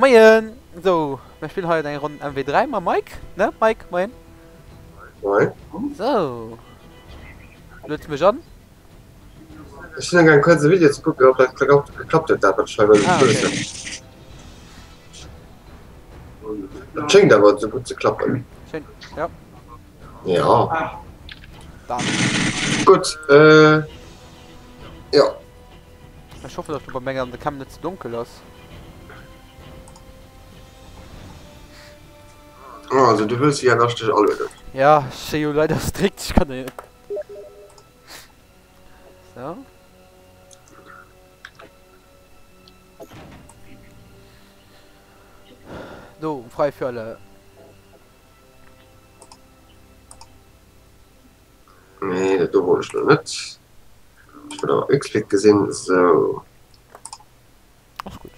Moien! Sou, mir spillen hei eng Ronn MW3 mam Mike, ne Mike? Moien! Moin! Sou, lueds mech an? Ech sinn amgaang kuerz e Video ze kucken, ob dat geklappt huet, dat wat ech hei wëll Ah, okay. wëssen. Et schéngt awer esou gutt ze klappen. Schéin, ja. Ja. Dann. Gutt, äh, jo. Ech hoffen, dass du bei menger an der Cam net ze donkel ass. Oh, also du wëlls ja dass ech dech alueden. Ja, ech si jo leider strikt, ech kann net. So. Do, frei für alle. Nee, dat do wollt ech lo net. Ech wollt awer Xpit gesinn, sou. Ass gutt.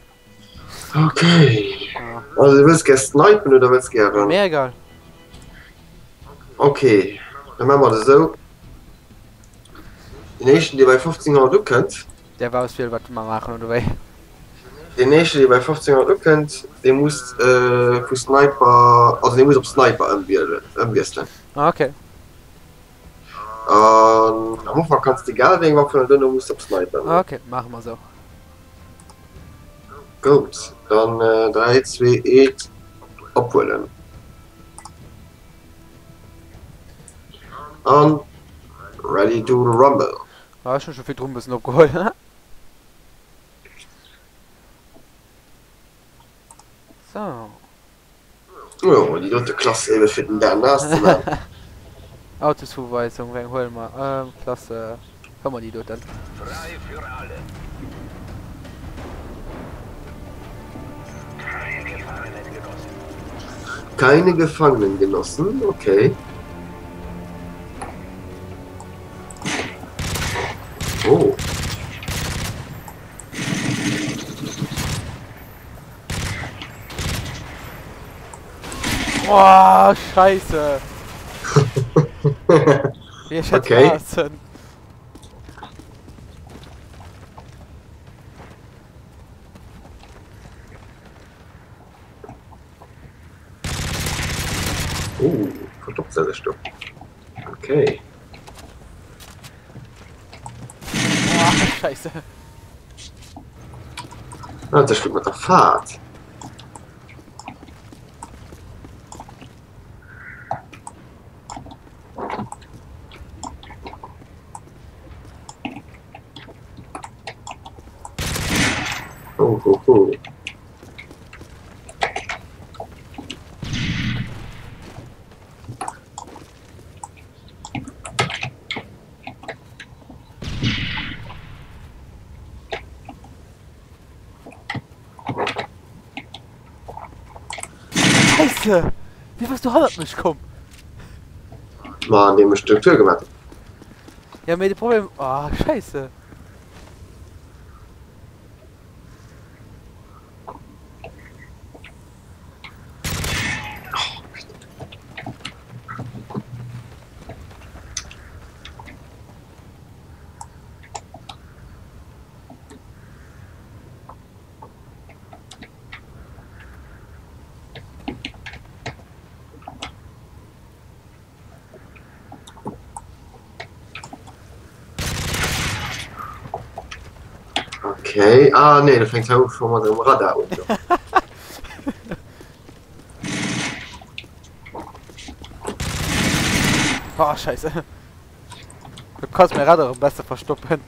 Okay. Ah. Also du wëlls gär snipen oder wëlls gären? Mir egal. Okay, dann maache mer et esou. Den éischten, dee bei 1500 ukënnt. Däerf auswielen, wat mer maachen, oder wéi? Deen éischten, dee bei 1500 ukënnt, dee muss vu Sniper, also dee muss op Sniper ëmwielen, ëmwiesselen. Ah, okay. An am Ufank kanns de egal wéi eng Waff huelen, duerno muss de op Sniper. Ah, okay, maache mer esou. Goud, dann 3, 2, 1, ophuelen. An ready to rumble. Ah, ech hunn scho virdrun e bëssen opgeholl. So. Jo, déi dote Klass ebe fir den Dan naass ze man. Autoszuweisung, wéi eng huele mer? Ähm, Klasse, huele mer déi doten. Frei für alle. Keine Gefangenen genossen. Keine Gefangenen genossen, okay. Oh. Oh, Scheiße. Wie ich Okay. Okay. Oh, verstoppt se sech do. Okay. Oh, Scheiße. Ah, dat ass mat der Faart. Oh, ho, ho. Scheiße! Wéi bass du hannert mech komm? Ma an deem ech d'Struktur gemaach hunn. Ja, mee de Problem... Ah, Scheiße! Okay. Ah, nee, du fängst ja schon mat dem Radar un. Oh, scheiße. Du kannst mir Radar besser verstoppen.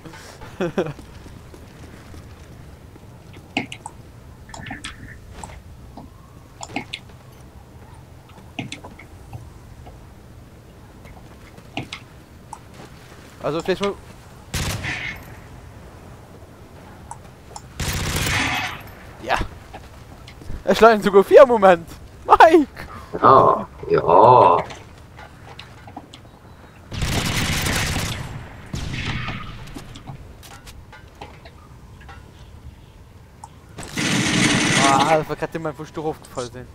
Also vielleicht mal. Ja. Ech leien souguer vir am Moment. Mike! Ja, ja. Ah, das war gerade immer, wo ich drauf gefallen bin.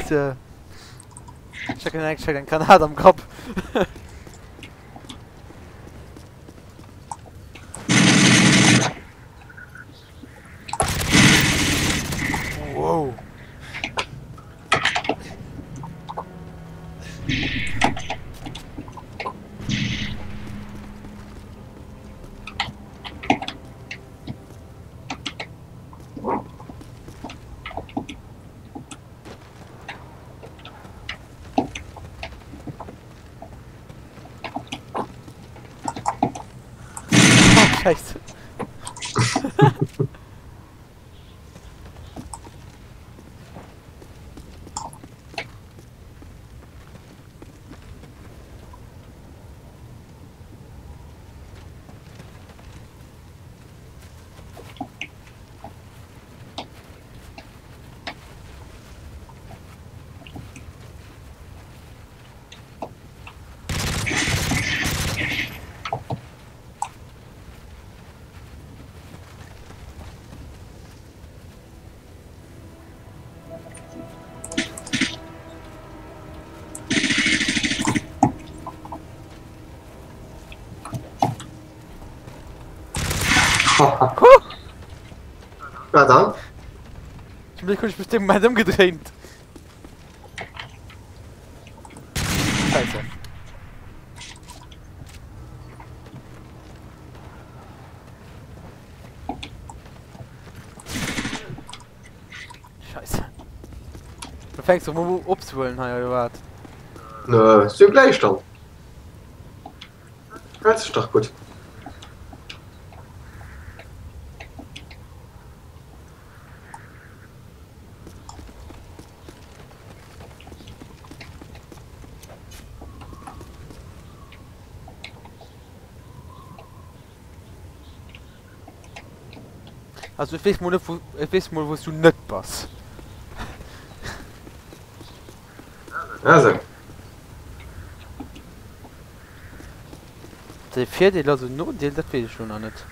Scheisse! Ech hat eng eng Granat am Kapp. Wow. Scheiße. Wat dann? Zum Glück hunn ech mech dee Moment ëmgedréint. Scheiße. Scheiße. Du fängst du um opzehuelen hei oder wat? Nö, ist jo Gläichstand. Hält sech dach gutt. Also ech weess mol net wou ech weess mol wous du net bass. Also. De Virdeel ass en Nodeel, dat weess ech lo nach net.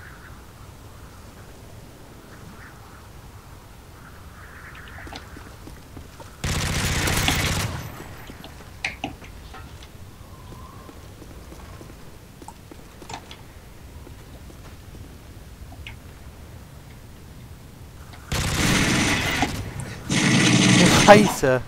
Scheiße!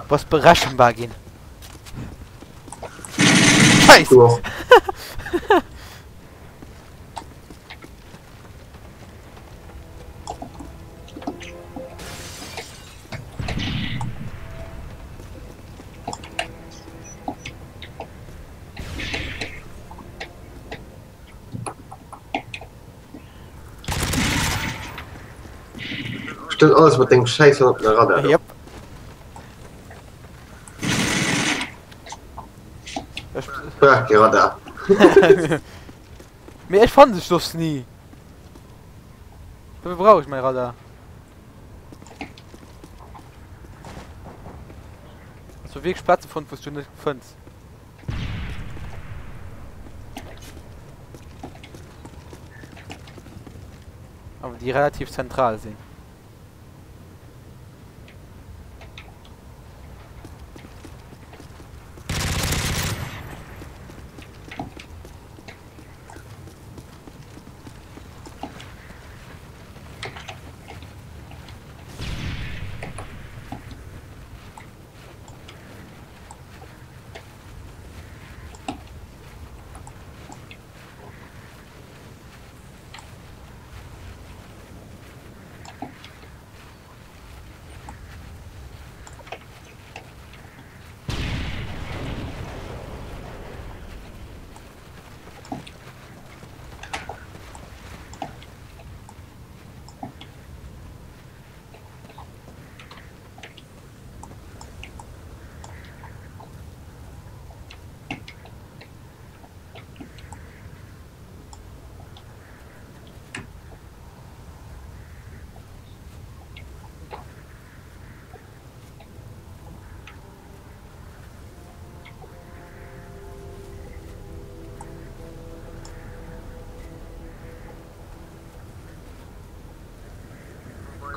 Bass berechenbar ginn. Scheiße! Du och. Stëmmt alles mat dengem schäiss verdammten Radar do. Yep. Ech Brauch kee Radar. Mee ech fannen dech soss ni. Dofir brauch ech mäi Radar. Hast du wierklech Plaze fonnt, wou s du net fënns? Awer déi relativ zentral sinn.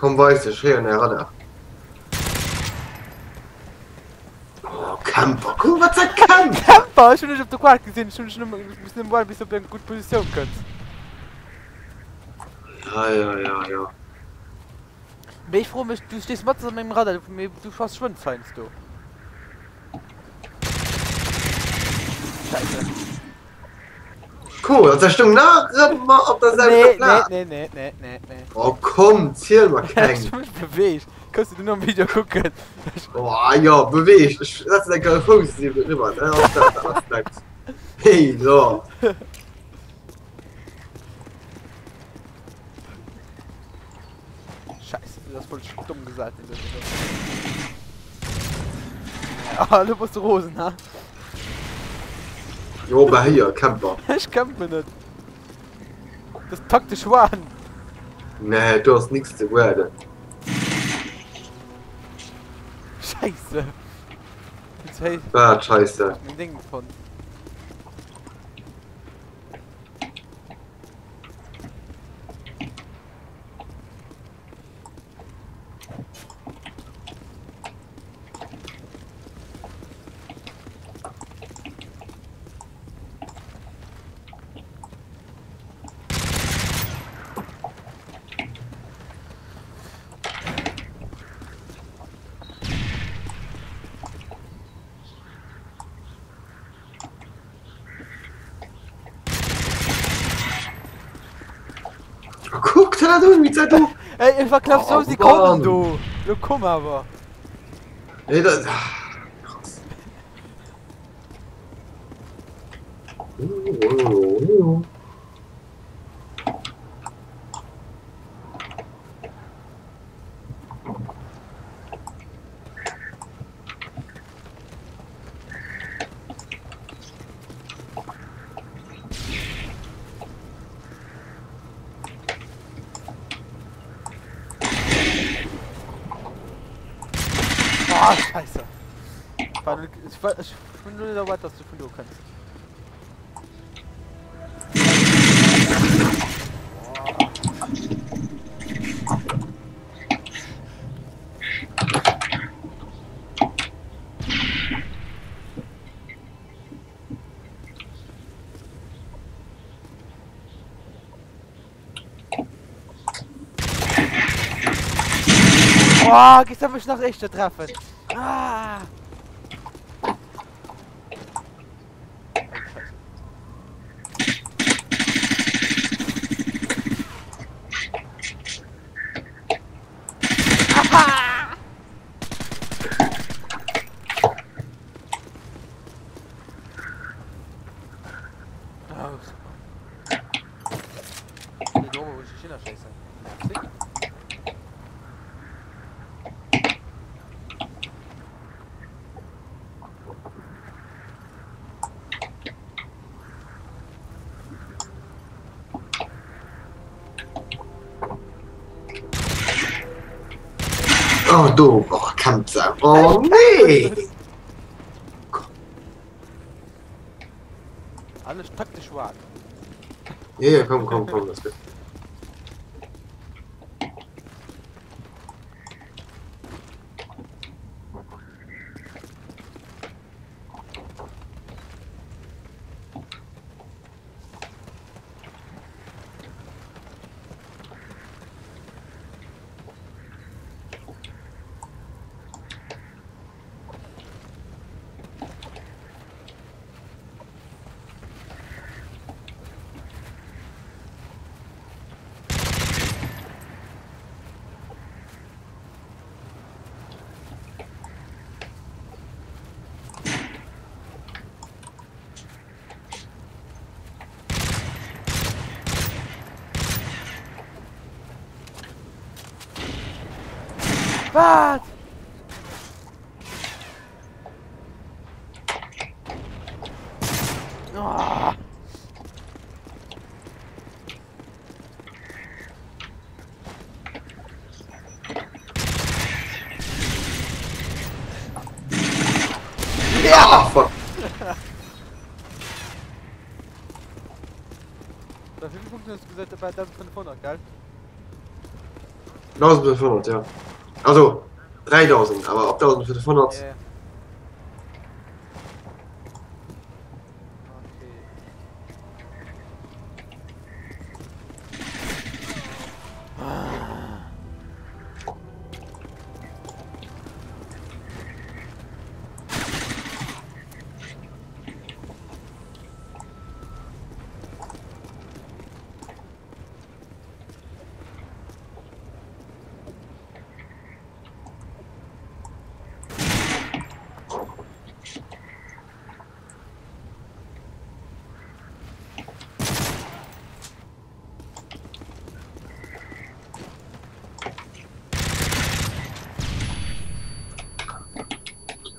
Komm weis dech, héieren är Radar. Oh, Camper, guck wat se campt! Camper, ech hunn dech op der Quad gesinn, ech hunn dech nëmme, muss nëmme waarden bis du op eng gutt Positioun kënns. Ja, ja, ja, ja. Mee ech froe mech, du stees matzen an mengem Radar, mee du schwass schwënns heiansdo. Scheisse. Cool, also ech stung nach ëmmer op der selwechter Plaz. Nee, nee, nee, nee, nee. Oh komm, ziel mer keng. Ech hu mech beweegt. Kanns du nom Video kucken. Oh jo, beweegt. Ech setzen eng Kéier e Fouss riwwer, dat ass dat, dat ass dat. Hey, so. Scheiße, das wollte ich dumm gesagt. Ah, du bist rosen, ha? Jo, bei hier, Camper. Ich campe nicht. Das ist taktisch Wahn. Nee, du hast nichts zu werden. Scheiße. Jetzt hey. Ah, scheiße. Mein Ding von. Kuck der dat un, wéi dat do. Ey, ech war knapp zwou Sekonnen do. Lo komm awer. Nee, dat. Krass. Ah, Scheiße. Ich war, ich war, ich bin nur dabei, dass du von du kannst. Oh, gestern mich nach echt treffen. Ah. Oh, super. Déi do, wou ech dech hinnerschéissen. Merci. Oh, do, oh, Kämpfer. Oh, nee! Alles taktisch wahr. Ja, ja, komm, komm, komm, das wird. Wat? Oh. Ja, fuck. Bei wie vielen Punkten hast du gesagt, bei 1500, gell? 1500, ja. Also 3000, awer ab 1500. Ja, ja.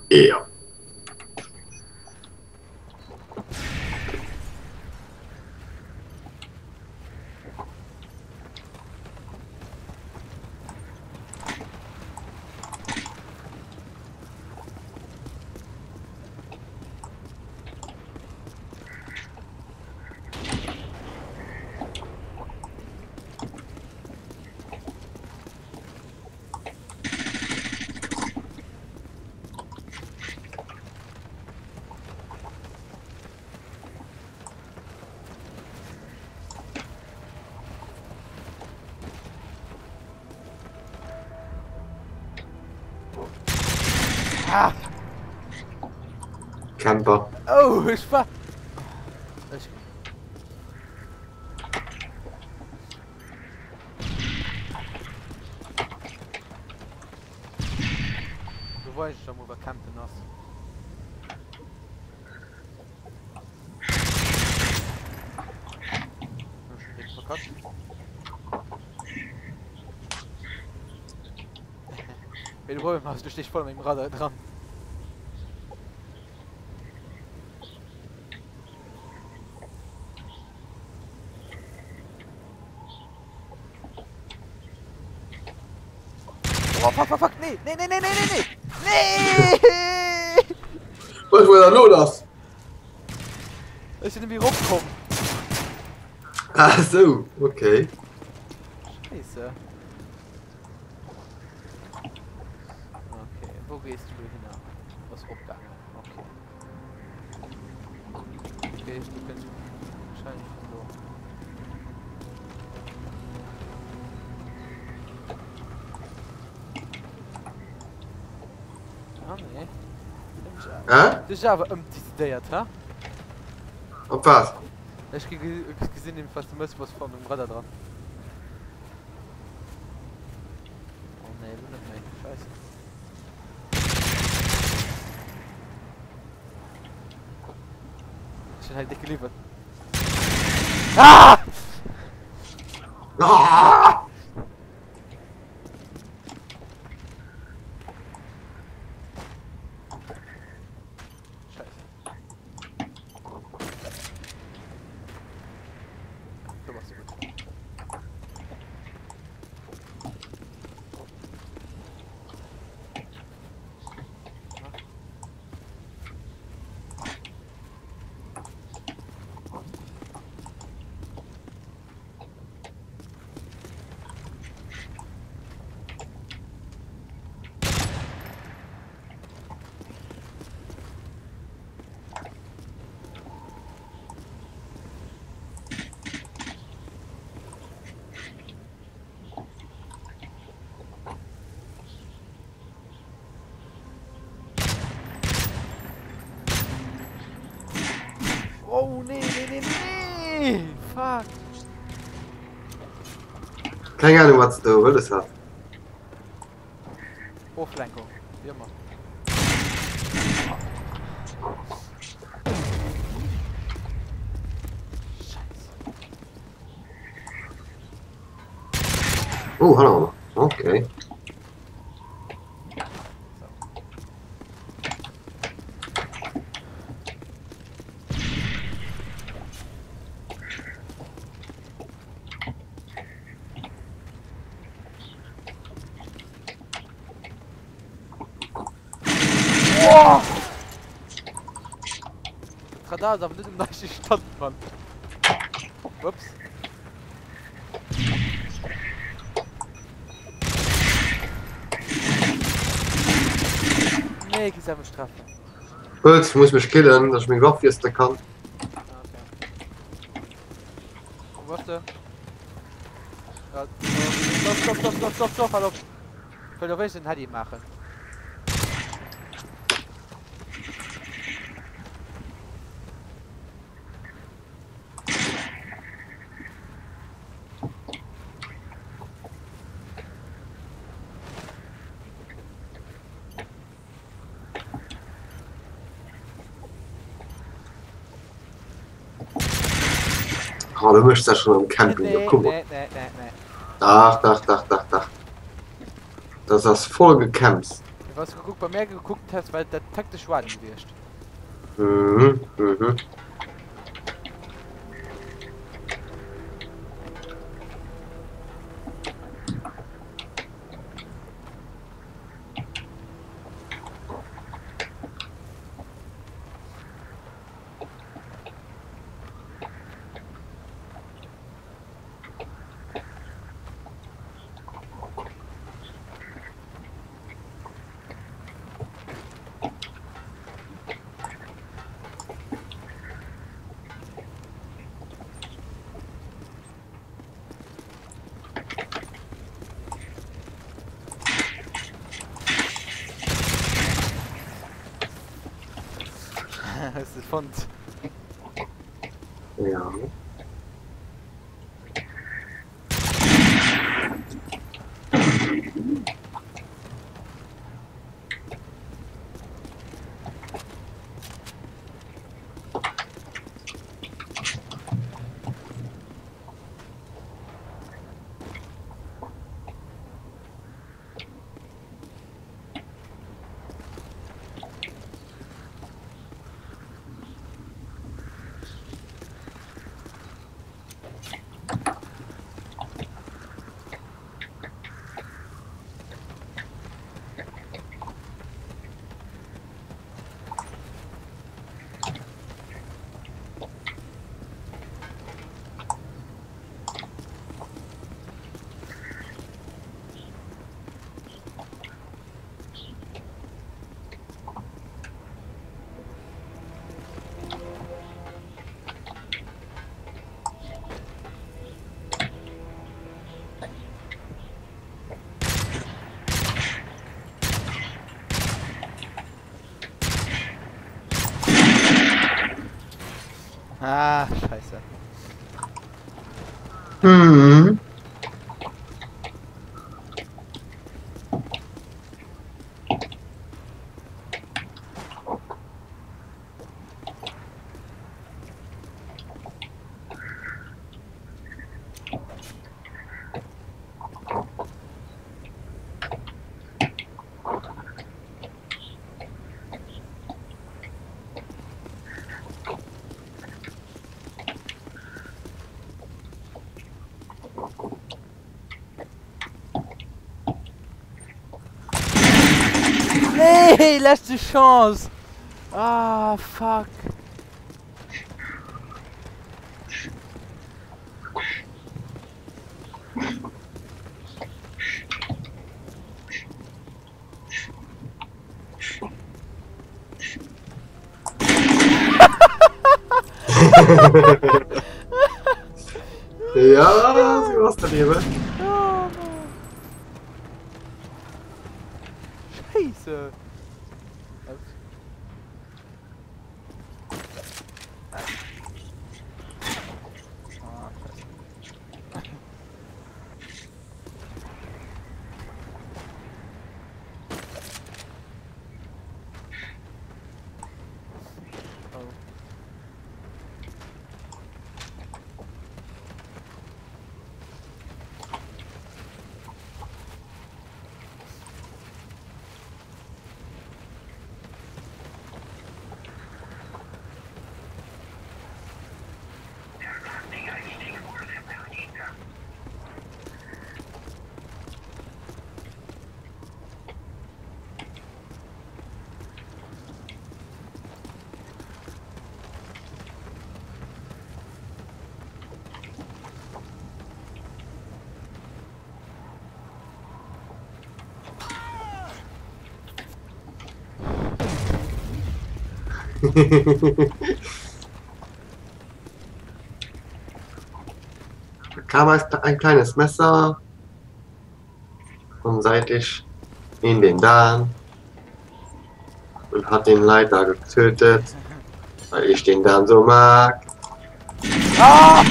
Okay. Ja. Ah! Camper. Oh, ech war. Ech. Du weis ech emol wat Campen ass. Mee de Problem ass, du stees voll mengem Radar dran. Oh, fuck, fuck, fuck, nee, nee, nee, nee, nee, nee, nee! Nee! Was war da lo lass? Ech sinn ewéi ropkomm. Ah sou, okay. Scheisse. Okay, wou gees du lo hinner? Du bass ropgaangen, okay. Okay, du kënns wahrscheinlech vun do. Ah nee. Hä? Du hues awer ëmdecidéiert, hä? Op wat? Ech gesinn nämlech was du mëss, bass voll mam Radar dran. Oh nee, elo net méi. Scheisse. Ech hunn hei déck geliwwert. Ah! Ah! Scheiße. Du warst so gut. Oh nee, nee, nee, nee! Fuck! Keng Ahnung wat se do wëlles hat. Oflenkung, wéi ëmmer. Scheiße. Oh, hallo. Okay. Boah! Das Radar ist aber nicht im gleichen Stand, Mann. Ups. Nee, ki se mech treffen. Huet, muss mech killen, dass ech meng Waff wiessele kann. Ah, okay. Wo bass de? Ja, stopp, stopp, stopp, stopp, stopp, stopp, halt op. Ich will doch wenigstens den Heady machen. Oh, du méchs dat schon am Camping, Nee, komm. nee, nee, nee, nee. Dach, dach, dach, dach, dach. Das ass voll gecamps. Was du geguckt, bei mir geguckt hast, weil dat taktisch war gewiescht. Mhm, mhm. Hast du fonnt? Ja. Ah, scheiße. Mhm. Nee, letzte Chance. Ah, fuck. Ja, so ass dat eben. Oh, Mann. Scheiße. Ups. Ah, scheiße. Oh. Da kam ein kleines Messer von seitlich in den Dan und hat den Leiter getötet, weil ich den Dan so mag. Ah!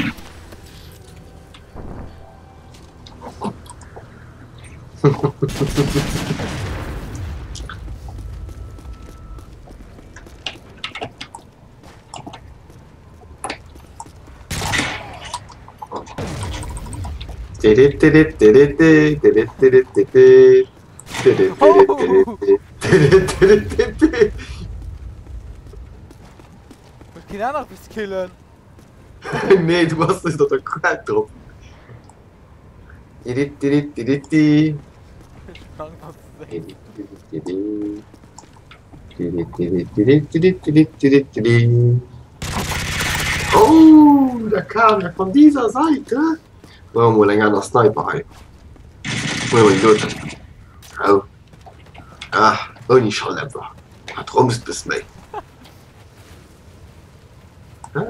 Muss keen aner bis killen. Nee, du bass net op der Quell drop. Di-di-di-di-di-di. Oh, da kam er von dieser Seite. Brauche mol eng aner Sniper hei. Huele mer déi doten. Oh. Ah, ouni Schalldämpfer. Dat rumst bis méi. Ah.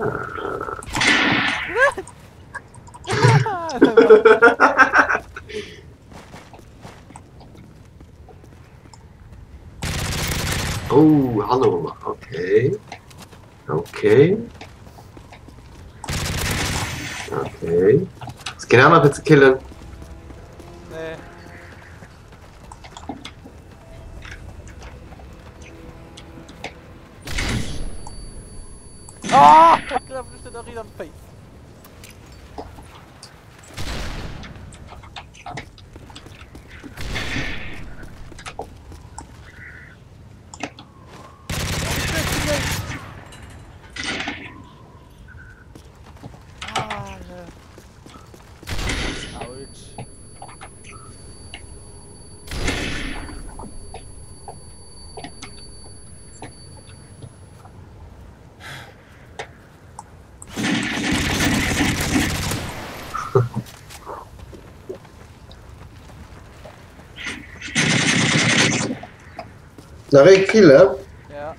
Oh, hallo. Okay. Okay. Okay. Ass keen aner fir ze killen? Nee. Ah! Ich glaub, ich steht auch wieder am Face. Nach ee Kill, he? Ja.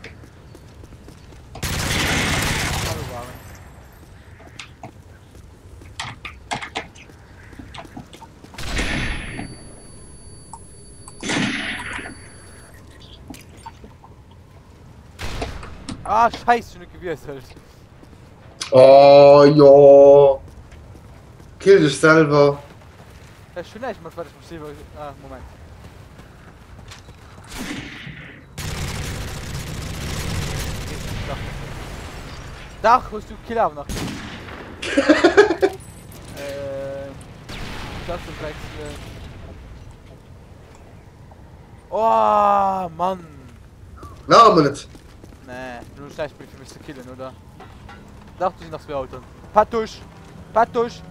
Ah, scheiße, schon gewiesselt. Oh jo. Kill dech selwer. Ech hun näischt mat wat ech mech selwer ah Moment. Dach hues du Kill awer nach kritt. äh, Klasse wechseln. Oh Mann. Nach emol net. Nee, du hues näischt méi fir mech ze killen, oder? Dach, do sinn nach zwee Autoen. Patouche! Patouche!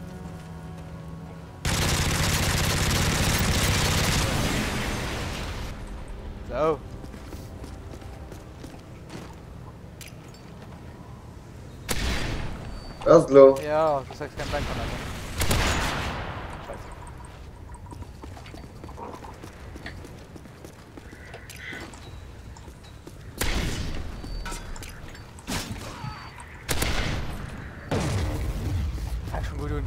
So. Was lo? Ja, du sagst kein Bank Alter. Scheiße. Fängt schon gut un.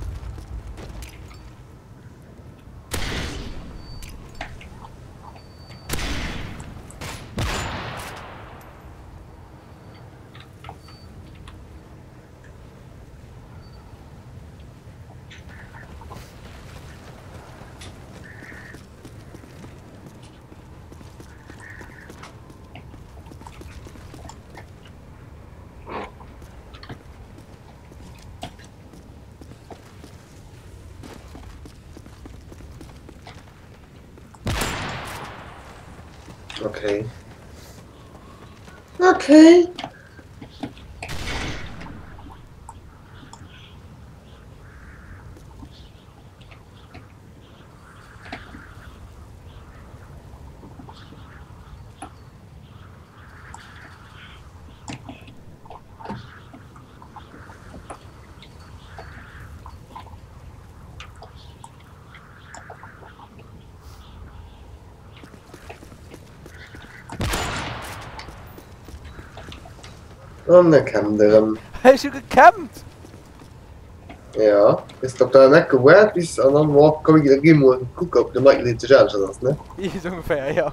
Okay. Okay. An e kennt erëm. Ech hu gekämpt! Ja, bis op der Eck gewaart bis an dann war komm ich gi mol kucken op de Michael seet sech aneschters ass ne? Sou ungeféier, jo.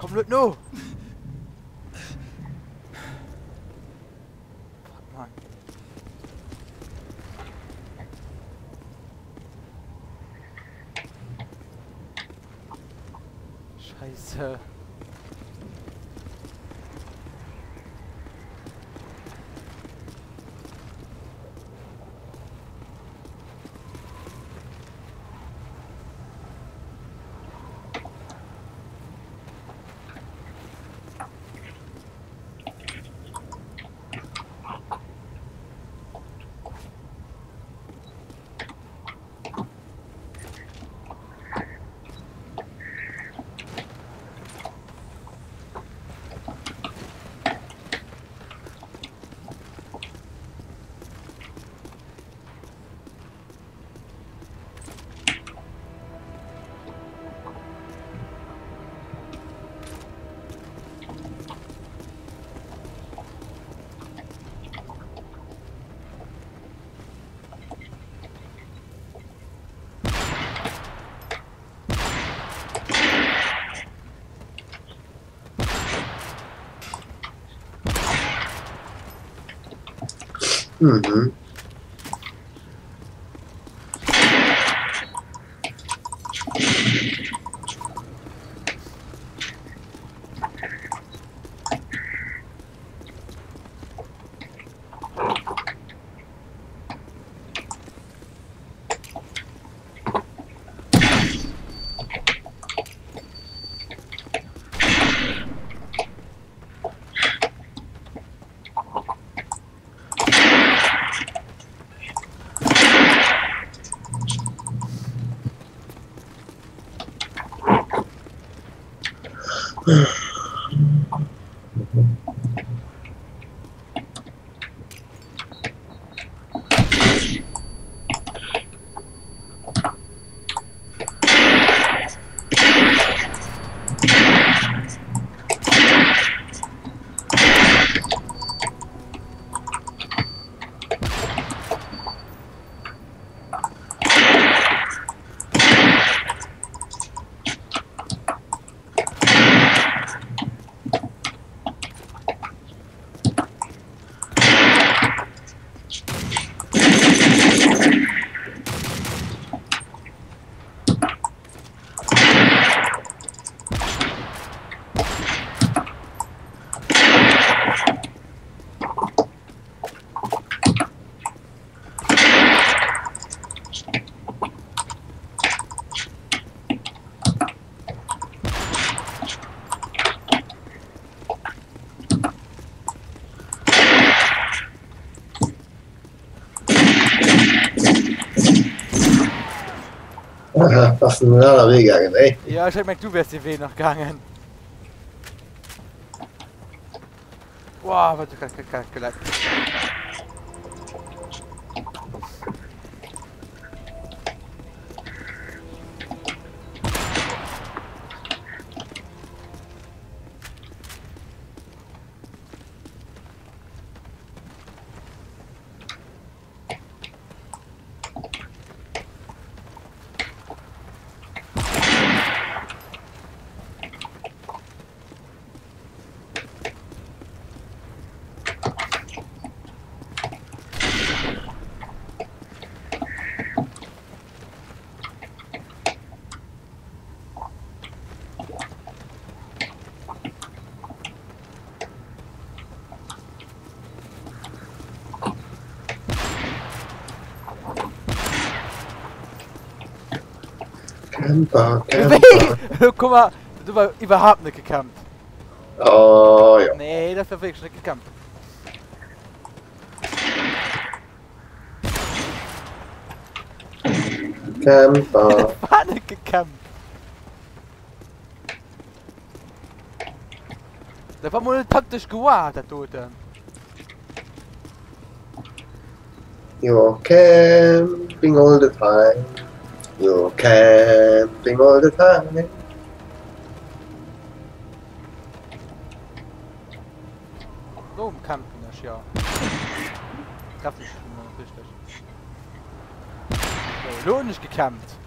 Komm net no! Fuck, Mann. Scheiße. Mhm. Aha, ass den aner Wee gaangen, ey. Ja, ech hat gemengt du wärs dee Wee nach gaangen. Boah, wat huet grad geleckt. Camper, Camper. Guck mal, du war überhaupt nicht gecampt. Oh ja. Nee, das war wirklich nicht gecampt. Camper. Das war nicht gecampt. Dat war mol taktesch gewaart, dat doten. You're camping all the time. You're camping all the time. Lo campen ech ja. Treffen ech schon mal richtig. So, lo hunn ech gecampt.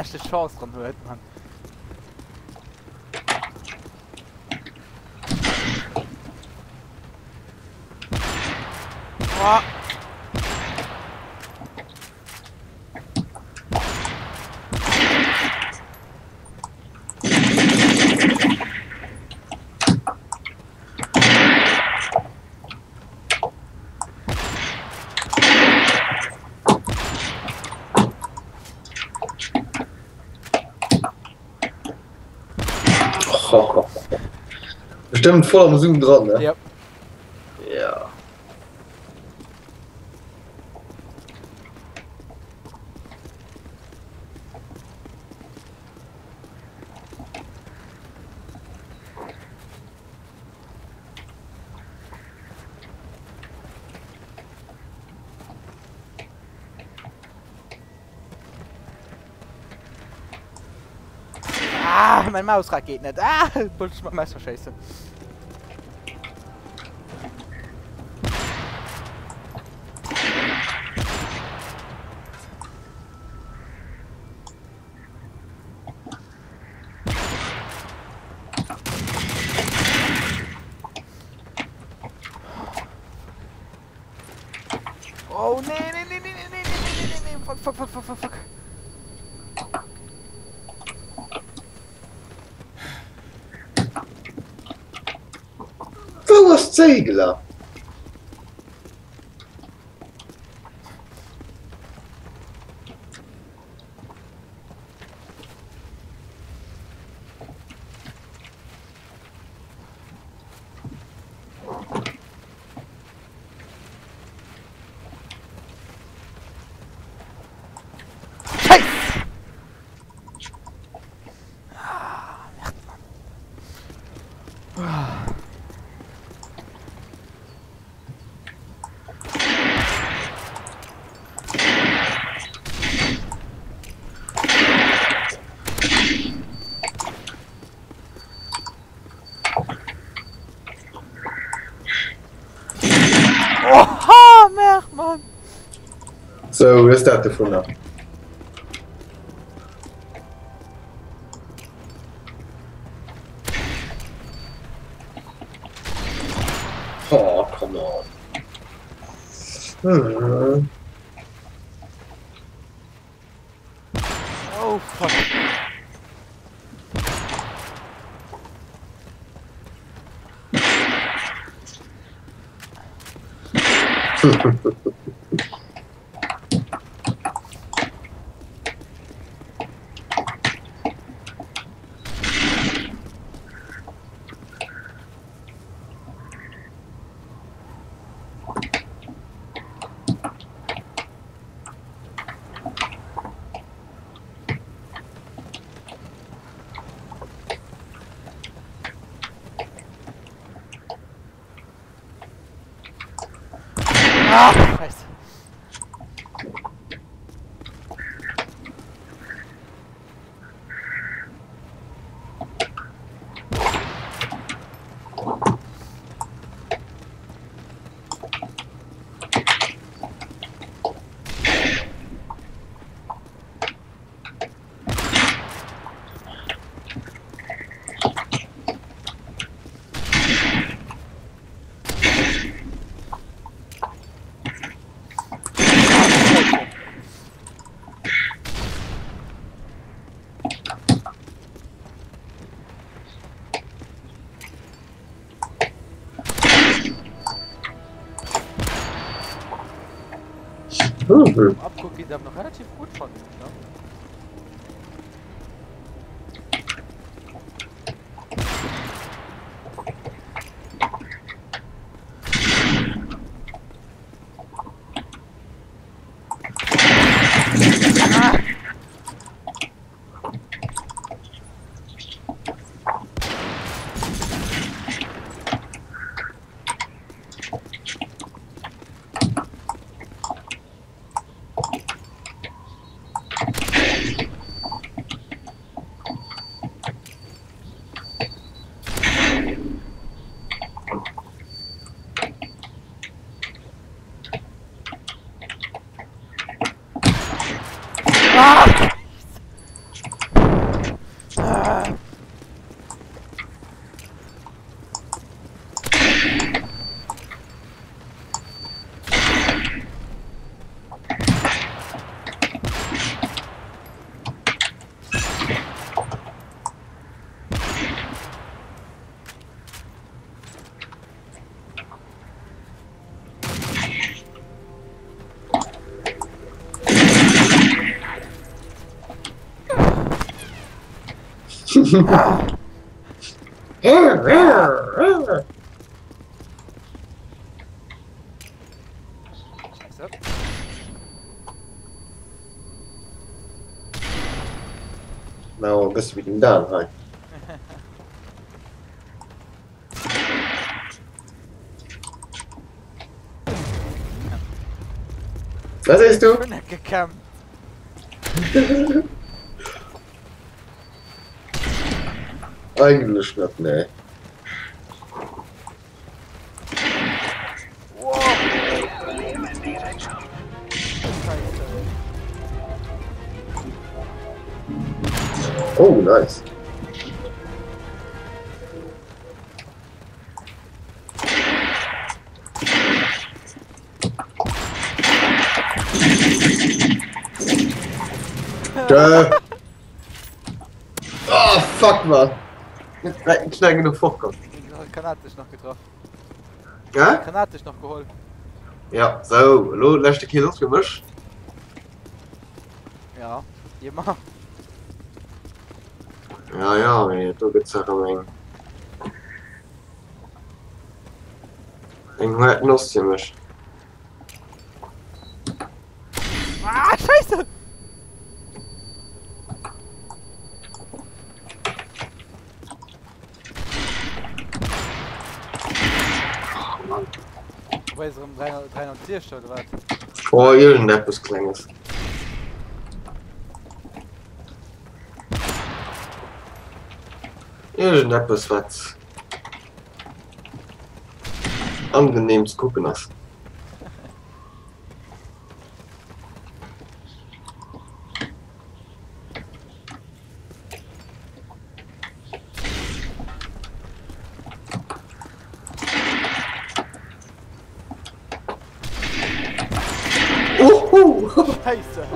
Bis er Chance dran huet, Mann. Oh. Bestimmt voll am Zoom dran, ne? Ja. Ja. Ah, mein Mausrad geht nicht. Ah, wollte ich mal Messer scheiße. Oh nee, nee, nee, nee, nee, nee, nee, nee, nee, fuck, fuck, fuck, fuck, fuck, fuck. Wou ass d'Séigler? Scheiß! Ah, Merde, Mann. Ah. Oha, Merde, Mann! Sou, hues dat dovunner. Oh, come on. Hm. Oh, fuck. Ah, Scheiße. Mhm. Abguck geht aber noch relativ gut von, ne? Ah! Scheiße. No, bist du wie den Dan hei. Was sees du? Schon gekämpft. Eigentlech net, nee. Oh, nice. Tschö. Oh, fuck, man. Net schnell genug fortkomm. Granat dich noch getroffen. Ja? Granat dich noch geholt. Ja, so, elo leschte Kill och fir mech. Ja, immer. Ja, ja, mee do gëtt erëm eng. Eng huet Noss fir mech. Ah, Scheiße! Wobei es um 360 oder was? Oh, irgendetwas Klenges. Irgendetwas, was angenehm zu gucken ass. Uhu! Scheiße!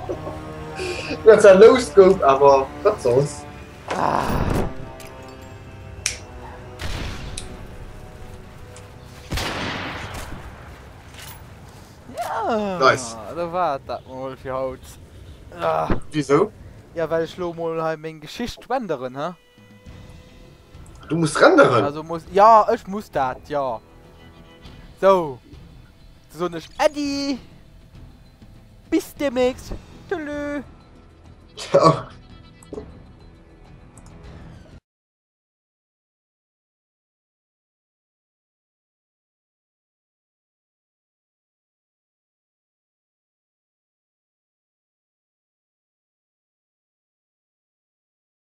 Dat war no scope, awer wat soll's. Ah. Ja, Nice. Da war dat mol fir haut. Ah. Wieso? Ja, well ech lo mol hei meng Geschicht renderen, he? Du muss renderen? Also muss, ja, ech muss dat, ja. So. Da soen ech Äddi. Bis demnächst. Tschüss. Ciao.